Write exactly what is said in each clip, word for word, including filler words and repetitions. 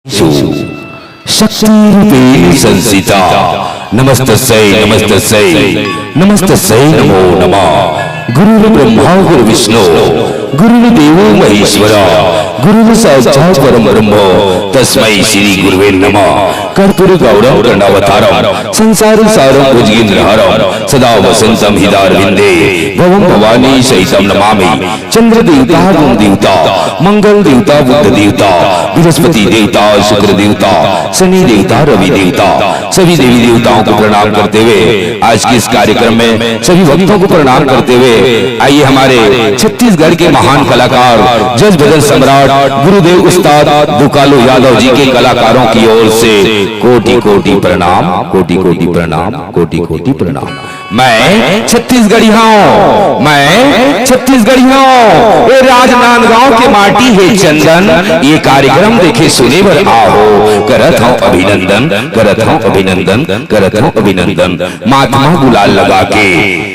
शक्ति रूपेण संस्थिता। नमस्तस्यै नमस्तस्यै नमस्तस्यै नमो नमः। गुरुर्ब्रह्मा गुरुर्विष्णु गुरुर्देवो महेश्वर गुरुर्साक्षात् परं ब्रह्म तस्मै श्री गुरुवे नमः। कर्पूर गौरम गंडावतारम संसार सारम भुजगेंद्रहारम सदा वसंतम हृदारविंदे भवम भवानी सहितम नमामि। चंद्र देवता, वरुण देवता, मंगल देवता, बुध देवता, बृहस्पति देवता, शुक्र देवता, शनि देवता, रवि देवता, सभी देवी देवताओं को प्रणाम करते हुए आज के इस कार्यक्रम में सभी भक्तों को प्रणाम करते हुए आइए हमारे छत्तीसगढ़ के महान कलाकार जज भजन सम्राट गुरुदेव उस्ताद दुकालू यादव जी के कलाकारों की ओर से कोटि कोटि प्रणाम, कोटि कोटि प्रणाम, कोटि कोटि प्रणाम। मैं छत्तीसगढ़िया हूँ, मैं छत्तीसगढ़िया हूँ। ये राजनांदगांव के माटी हे चंदन, ये कार्यक्रम देखे सुने बर आहो। करत हूँ अभिनंदन, करत हूँ अभिनंदन, करत हूँ अभिनंदन। माथ मा गुलाल लगा के,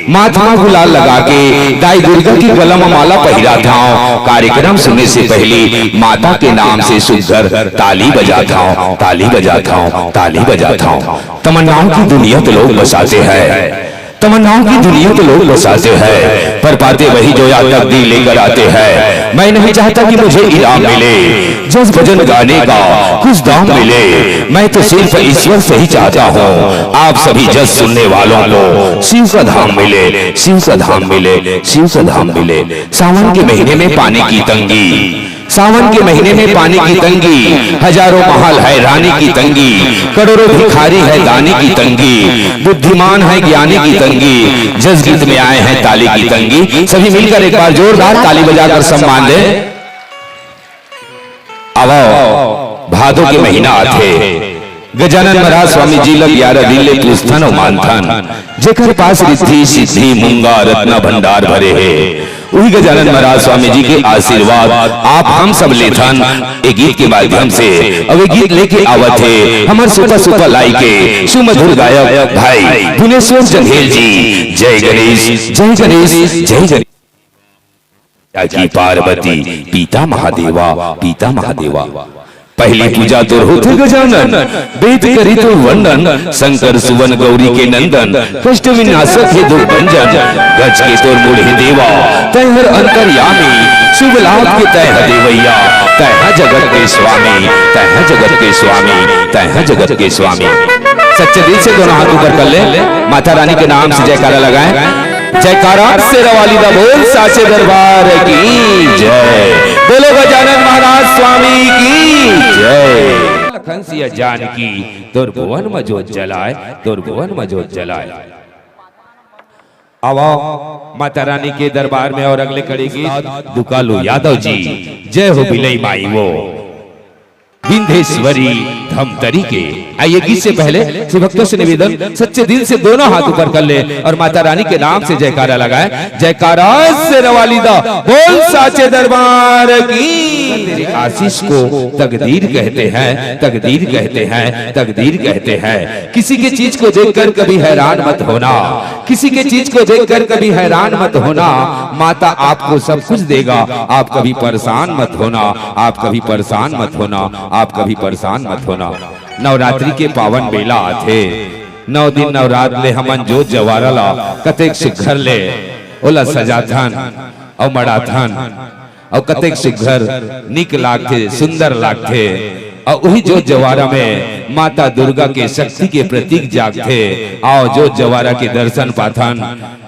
माथ मा गुलाल लगा के दाई दुर्गा के गला मा माला पहिरात हूँ। कार्यक्रम सुने से पहले माता के नाम से सुघर ताली बजात हूँ, ताली बजात हूँ, ताली बजात हूँ। तमन्नाओं की दुनिया तो लोग बसाते हैं, तमन्नाओं की दुनिया तो लोग बसाते हैं, पर पाते वही जो या तकदीर लेकर आते हैं। मैं नहीं चाहता कि मुझे इनाम मिले, जज भजन गाने का कुछ दाम मिले। मैं तो सिर्फ ईश्वर से ही चाहता हूँ, आप सभी जज सुनने वालों को शिव का धाम मिले, शिव का धाम मिले, शिव का धाम मिले। सावन के महीने में पानी की तंगी, सावन के महीने में पानी की तंगी, हजारों महल है रानी की तंगी, करोड़ों भिखारी है दानी की तंगी, बुद्धिमान है ज्ञानी की तंगी, जस गीत में आए हैं ताली की तंगी। सभी मिलकर एक बार जोरदार ताली बजाकर सम्मान दें। आवो, भादो के महीना आथे, गजानन महाराज स्वामी जी ल ग्यारह दिन ले पूजथन अउ मानथन। जेकर पास रिद्धि सिद्धि मूंगा रत्ना भंडार भरे हे, उही गजानन महाराज स्वामी जी के आशीर्वाद आप हम सब लेथन ए गीत के माध्यम से। अउ ए गीत लेके आवत हे हमर सुपर सुपर लाई के सुमधुर गायक भाई भुवनेश्वर जंघेल जी। जय गणेश, जय गणेश, जय गणेश। की पार्वती, पीता महादेवा, पीता महादेवा। पहली पूजा तोर होथे गजानन, वेद करी तोर वर्णन, शंकर सुवन गौरी के नंदन, कष्ट विनाशक हे दुख भंजन, गज के तोर मुड़ हे देवा, तै हर अंतर्यामी, शुभ लाभ के तै ह देवैया, तै ह जगत के स्वामी, तै ह जगत के स्वामी, तै ह जगत के स्वामी। सच्चे दिल से दोनों हाथ ऊपर कर ले, माता रानी के नाम से जयकारा लगाएं। जयकारा शेरा वाली दा बोल साचे दरबार की जय। बोलो गजानन महाराज स्वामी की जय। लखन सिया जानकी तोर भुवन म जोत जलाए, तोर भुवन म जोत जलाए। आवा माता रानी के दरबार में और अगले कड़ी गीत दुकालू यादव जी। जय हो बिलई माई वो। विंध्येश्वरी धमतरी के। आइए, गीत से पहले शिव भक्तों से निवेदन, सच्चे दिल से दोनों हाथ ऊपर कर ले और माता रानी के नाम से जयकारा लगाए। जयकारा शेरा वाली दा बोल साचे दरबार की। तेरे आशीष को तकदीर कहते हैं, तकदीर कहते हैं, तकदीर कहते हैं। किसी की चीज को देखकर कभी हैरान मत होना, किसी की चीज को देखकर कभी हैरान मत होना। माता आपको सब कुछ देगा, आप कभी परेशान मत होना, आप कभी परेशान मत होना, आप कभी परेशान मत होना। नवरात्रि के पावन बेला आथे, नौ दिन नवरात ले हमन जोत जवारा ला कतेक सुघर ले ओला सजाथन अउ मड़ाथन अउ कतेक सुघर निक लागथे, सुंदर लागथे। अउ उही जोत जवारा में माता दुर्गा के शक्ति के प्रतीक जागथे। आओ जोत जवारा के दर्शन पाथन।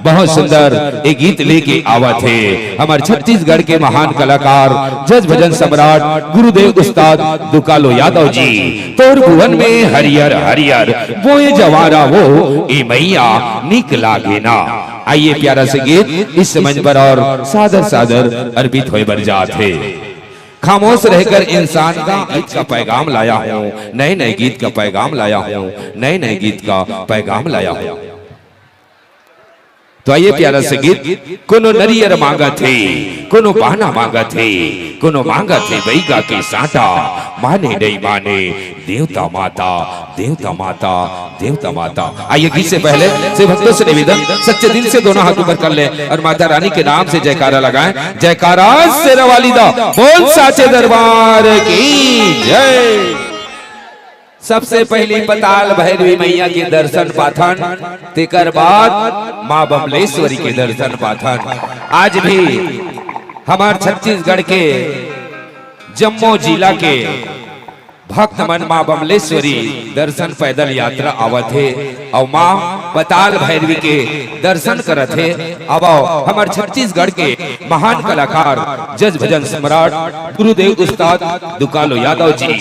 बहुत सुंदर ए गीत लेके आवत हे हमर छत्तीसगढ़ के महान कलाकार जज भजन सम्राट गुरुदेव उस्ताद दुकालो यादव जी। तोर भुवन में हरियर हरियर बोए जवारा वो ए मैया निक लागे ना। आइए प्यारा से गीत इस मंच पर और सादर सादर अर्पित होए बर जात हे। खामोश रहकर इंसान का गीत का पैगाम लाया हूँ, नए नए गीत का पैगाम लाया हूँ, नए नए गीत का पैगाम लाया हूँ। तो आइए प्यारा से गीत। कोनो नरियर मांगत हे, कोनो बाना मांगत हे, कोनो मांगत हे बैगा के साटा, माने नहीं माने देवता माता, देवता माता, देवता माता। आइए गीत से पहले से भक्तों से निवेदन, सच्चे दिल से दोनों हाथ ऊपर कर ले और माता रानी के नाम से जयकारा लगाएं। जयकारा शेरा वाली दा बोल साचे दरबार की जय। सबसे पहिली पताल भैरवी मैया के दर्शन पाथन, तेकर बाद माँ बमलेश्वरी के दर्शन पाथन। आज भी हमर छत्तीसगढ़ के जम्मो जिला के भक्त मन माँ बमलेश्वरी दर्शन पैदल यात्रा आवत हे अउ माँ पताल भैरवी के दर्शन करत हे। अब हमर छत्तीसगढ़ के महान कलाकार जज भजन सम्राट गुरुदेव उस्ताद दुकालो यादव जी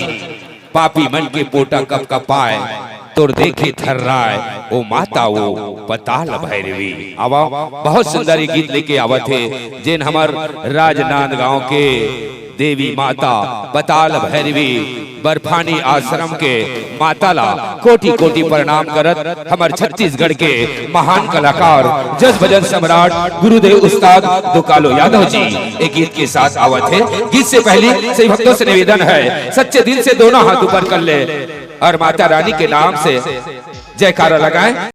पापी मन के पोटा कपकपाय, तोर देखे थर्राय, ओ माता ओ पताल भैरवी। आवा, बहुत सुंदर ये गीत लेके आवत हे, जेन हमर राजनांदगांव के देवी माता पताल भैरवी बर्फानी आश्रम के माता ला कोटि कोटि प्रणाम करत हमर छत्तीसगढ़ के महान कलाकार जस भजन सम्राट गुरुदेव उस्ताद दुकालो यादव जी एक गीत के साथ आवत हे। गीत से पहले सही भक्तों से निवेदन है, सच्चे दिल से दोनों हाथ ऊपर कर ले और माता रानी के नाम से जयकारा लगाएं।